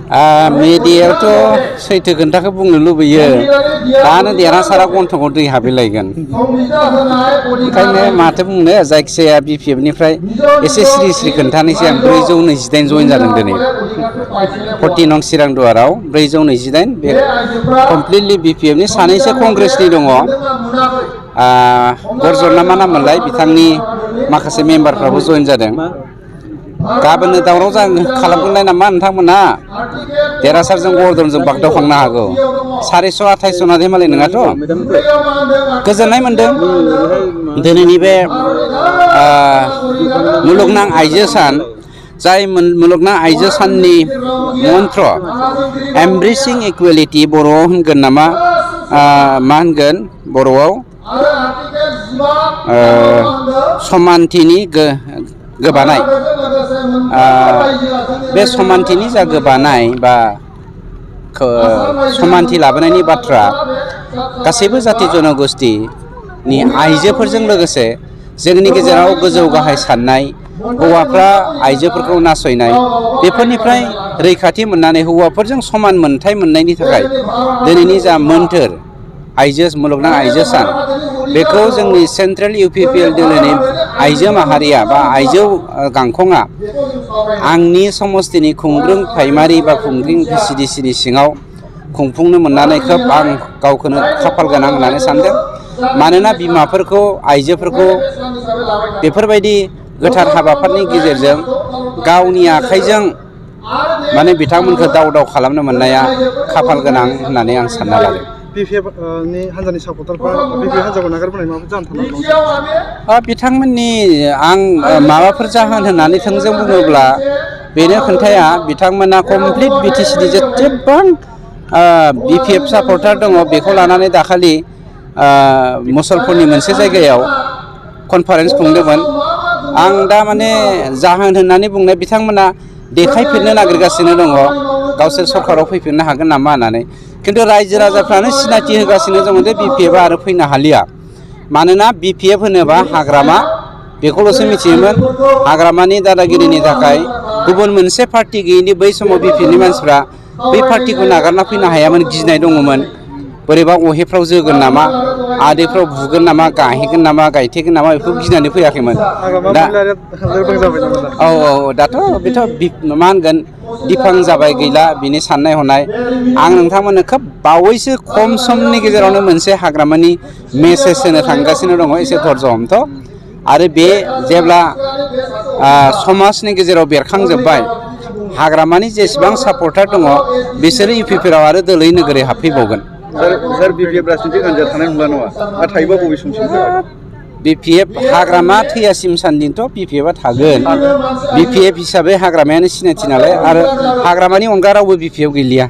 media तो सैथो खोन्थाखौ बुंनो लुबैयो दानो देरहासारा गन्थंआव दै हाबलायगोन ओंखायनो माथो बुंनो जायखिजाया BPF निफ्राय एसे स्रि स्रि खोन्थानोसै आं 428 जइन जादों दिनै 40 नं चिरां दुवाराव 428 बे कमप्लिटलि BPF नि सानैसो कंग्रेसनि दङ गरजन मा नाममोनलाय बिथांनि माखासे मेम्बारफ्राबो जइन जादों गाबोननो दावराव खालामगोनलाय नामा नोंथांमोना देरहासारजों गरदनजों बागदावखांनो हागौ 428 जना मालाय नङाथ' गोजोननाय मोनदों दिनैनि बे मुलुगनां आइजो सान जाय मुलुगनां आइजो साननि मन्त्र एमब्रेसिं इकुवेलिटि बर'आव होनगोन नामा मा होनगोन बर'आव समानथिनि गोबानाय बे समानथिनि जा गोबानाय बा समानथि लाबोनायनि बाथ्रा गासैबो जाति जनगोष्ठीनि आइजोफोरजों लोगोसे जोंनि गेजेराव गोजौ गाहाय साननाय हौवाफ्रा आइजोफोरखौ नासयनाय बेफोरनिफ्राय रैखाथि मोननानै हौवाफोरजों समान मोनथाय मोननायनि थाखाय दिनैनि जा मोन्थोर मुलुगनां आइजो सान बेखौ जोंनि सेन्ट्रेल UPPL दोलोनि आइजो माहारिया बा आइजो गांखंआ आंनि समस्तिनि खुंग्रुं प्राइमारि बा खुंग्रुं VCDCनि सिङाव खुंफुंनो मोननानै खोब आं गावखौनो खाफाल गोनां होननानै सानदों मानोना बिमाफोरखौ आइजोफोरखौ बेफोरबायदि गोथार हाबाफारिनि गेजेरजों गावनि आखाइजों माने बिथांमोनखौ दाव खालामनो मोननाया खाफाल गोनां होननानै आं सानना लादों BPF नि हान्जानि सापर्टारफ्रा BPF हान्जाखौ नागारबोनाय माबाफोर जाहोन थानांगौ बिथांमोननि आं माबाफोर जाहोन होननानै थोंजों बुङोब्ला बेनो खोन्थाया बिथांमोना कमप्लिट BTCनि जेसेबां BPF सापर्टार दङ बेखौ लानानै दाखालि मुसलपुरनि मोनसे जायगायाव कनफारेन्स खुंदोंमोन आं दा माने जाहोन होननानै बुंनाय बिथांमोना देखायफिननो नागिरगासिनो दङ गावसोर सरकाराव फैफिननो हागोन नामा होननानै किन्तु रायजो राजाफ्रानो सिनायथि होगासिनो दङ जे BPFआ आरो फैनो हालिया मानोना BPF होनोबा हाग्रामा बेखौल'सो मिथियोमोन हाग्रामानि दादागिरिनि थाखाय गुबुन मोनसे पार्टी गैयैनि बै समाव BPFनि मानसिफ्रा बै पार्टीखौ नागारना फैनो हायामोन गिनाय दङमोन बोरैबा अहेफ्राव जोगोन नामा आदैफ्राव बुगोन नामा गाहेगोन नामा गायथेगोन नामा बेखौ गिनानै फैयाखैमोन दा औ दाथ' बेथ' मा होनगोन दिफां जाबाय गैला बिनि साननाय हनाय आं नोंथांमोननो खोब बावैसो खम समनि गेजेरावनो मोनसे हाग्रामानि मेसेज होनो थांगासिनो दङ एसे धर्ज हमथ' आरो बे जेब्ला समाजनि गेजेराव बेरखांजोब्बाय हाग्रामानि जेसेबां सापर्टार दङ बिसोरो UPPLआव आरो दोलै नोगोरै हाबफैबावगोन सर BPF राजनितिक हान्जा थानाय नंला नङा थायोबा बबे समसिम BPF हाग्रामा थैयासिम सान्दिथ' BPFआ थागोन BPF हिसाबै हाग्रामायानो सिनायथि नालाय आरो हाग्रामानि अनगा रावबो BPF गैलिया